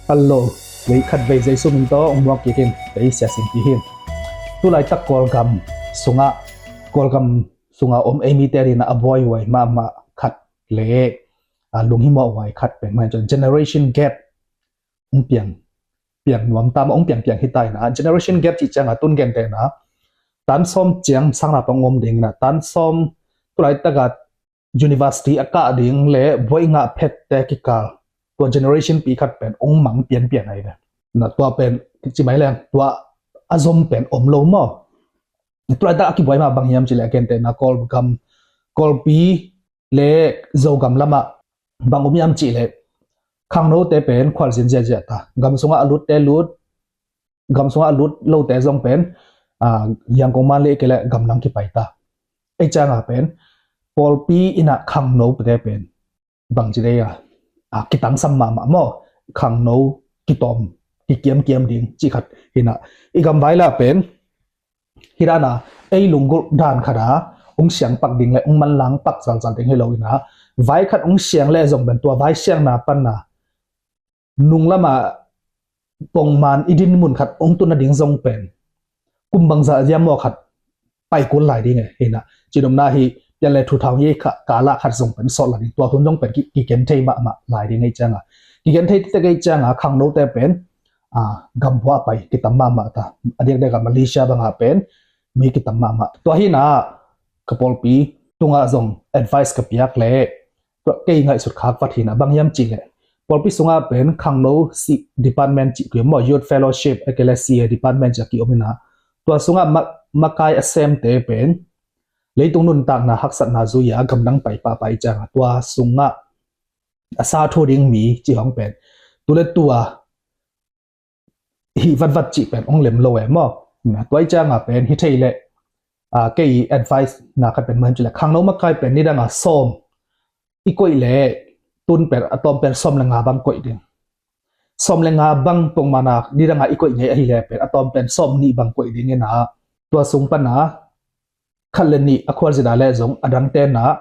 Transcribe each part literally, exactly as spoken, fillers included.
Hello, vei khat vei Jesu min tawh hong muak kik ing, kei Sia Sing Pi hi ing. Tulaitak Kawlgam sungah, Kawlgam sungah om ei mite adingin a buaihuai mahmah khat le lunghimawhhuai khat pen mah hi in, generation gap hong piang, piang nuam ta mah, hong piang piang hi ta in ah, generation gap cih ciangah tun gentehna tan sawm ciang sang naupang om ding in ah, tan sawm tulaitak a university a kah ding le buai ngah phette kikal tua generation pi khat pen hong mang pianpian ahi ve. Na tua pen ci mai leng tua a zom pen om lo maw? Tulaitak a kibuai mah bang hiam cih leh, a gentehna Kawlgam, Kawlpi le Zogam lamah bang om hiam cih leh, khangnote pen khualzin ziahziah ta, gam sungah a lutte lut, gam sungah a lut lote zong pen Yangon, Mandalay kei le gam dang kipai ta. Ei ciangah pen pawlpi in ah khangnote pen bang ci dei a, kitangsam mahmah maw? Khangno kitawm, kikiamkiam ding cih khat hi in ah, i gam vai lah pen hi dan a, ei lunggulh dan khat a hong siang pak ding le hong manlang pak zalzal ding hi lo in ah, vai khat hong siang le zong pen tua vai siangna pan a nung lamah pongman i din mun khat hong tun nading zong pen kum bangzah a diam maw khat pai kul lai ding e. Hi in ah, ci nopna hi, pian le thu thau hi kha, kala khat zong pen sawt lai ding, tua hun zong pen ki, kigen thei mahmah lai ding ei ciangah, kigen thei tektek ei ciangah khangnote pen gambuah a pai kitam mahmah ta. A diakdiak a Malaysia bangah pen mi kitam mahmah. Tua hi in ah ka pawlpi tungah zong advice ka piak le tua kei ngaihsut khak vat hi in ah, bang hiam cih leh pawlpi sungah pen khangno sih department cih kiom maw, youth fellowship a kei le C A department cih a kiom in ah, tua sungah ma, makai a semte pen leitung nuntakna haksatna zui a gam dang pai pahpah i ciangah tua sungah a sa thu ding mi cih hong pen tu le tu a hih vatvat cih pen hong lem lo e maw? Tua i ciangah pen hi thei leh kei advice na khat pen mah hiam cih leh, khangno makai pen nidang a sawm i koih leh tun pen a tawm pen sawm le nga bang koih ding. Sawm le nga bang pongman a nidang a i koih ngei ahih leh pen a tawm pen sawm nih bang koih ding in ah, tua sung pan a khat le nih a khualzin a le zong a dangte in ah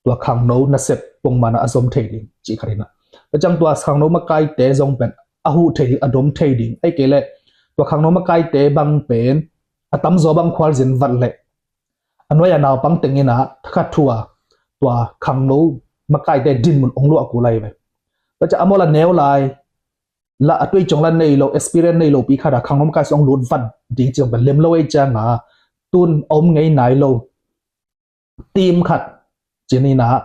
tua khangno nasep pongman a a zom thei ding cih khat hi in ah. Tua ciang tua khangno makaite zong pen a huh thei ding, a dom thei ding. Ei kei leh tua khangno makaite bang pen a tamzaw bang khualzin vat leh a nuai a naupang teng in ah thakhat thu a tua khangno makaite dinmun hong luah kul lai ve. Tua ciang a mawl a neu lai, la a tuiciang la nei lo, experience nei lo pi khat a khangno makai sung hong lut vat ding cih hong pen lem lo ei ciangah tun a om ngei nai lo team khat ci ni in ah,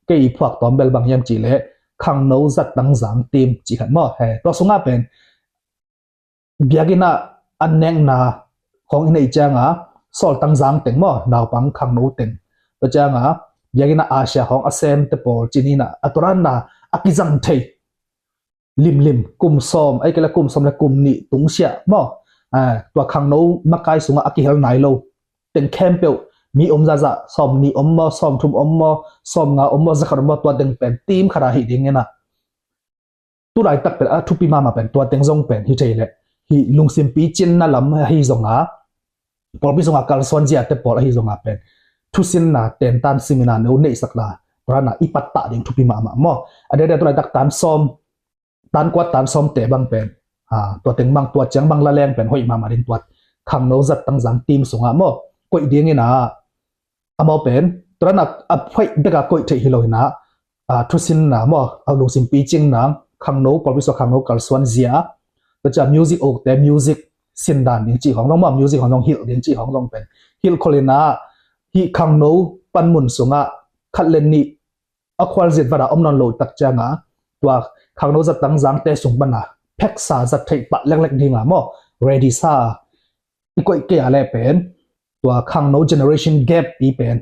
kei phuak tawm bel bang hiam cih leh khangno zat tangzang team cih khat maw? He, tua sungah pen biakinn ah an nekna khawng i neih ciangah sawl tangzang teng maw, naupang khangno teng, tua ciangah biakinn ah a sia khawng a semte pawl ci ni in ah, a tua dan a a kizang thei limlim, kum sawm, ei kei leh kum sawm le kum nih tungsiah maw? Tua khangno makai sungah a kihel nai lo teng khempeuh, mi om zahzah, sawm nih om maw, sawm thum om maw, sawm nga om maw, za khat om maw, tua teng pen team khat a hih ding in ah, tulaitak pen a thupi mahmah pen tua teng zong pen hi thei leh, hih lungsim picinna lam ahi zongah, pawlpi sungah kalsuan ziate pawl ahi zongah pen thusinna tentan seminar no neihsak la, tua dan a i pattah ding thupi mahmah maw? A diakdiak tulaitak tan sawm, tan kuat, tan sawmte bang pen tua teng bang, tua ciang bang la leng pen hoih mahmah ding, tua khangno zat tangzang team sungah maw, koih ding in ah, amau pen tua dan a a phuaih bek a koih theih hi lo in ah, thusinna maw, a lungsim picing nang, khangno, pawlpi sungah khangno kalsuan zia, tua ciang music ukte music sin dan ding cih hong zong maw, music hong zong hilh ding cih hong zong pen hilh khol in ah, hih khangno panmun sungah khat le nih a khualzin vat a om nawn lo tak ciangah tua khangno zat tangzangte sung pan a pheksa zat theih pah leklek ding a maw, ready sa i koih kei a leh pen tua khangno generation gap pi pen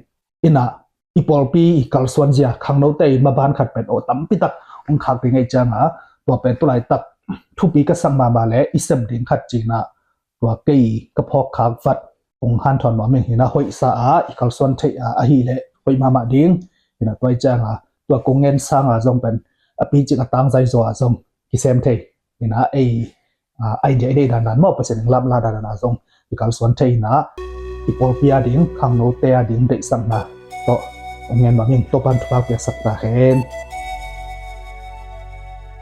in ah, i pawlpi i kalsuan zia khangnote i maban khat pen aw tampi tak hong khak ding ei ciangah, tua pen tulaitak thupi ka sak mahmah le i sem ding khat ci in ah, tua kei ka phawk khak vat hong hanthawn nuam ing. Hi in ah, hoihsa a i kalsuan theih a ahih leh hoih mahmah ding. Hi in ah, tua i ciangah tua kong ngen sangah zong pen a picing a tangzai zaw ah zong kisem thei. Hi in ah, ei idea i deih dandan maw, Pasian in lamlah dandan ah zong i kalsuan thei. Hi in ah, i pawlpi a ding, khangnote a ding deihsakna tawh hong ngen nuam ing. Topa'n thupha piaksak ta hen.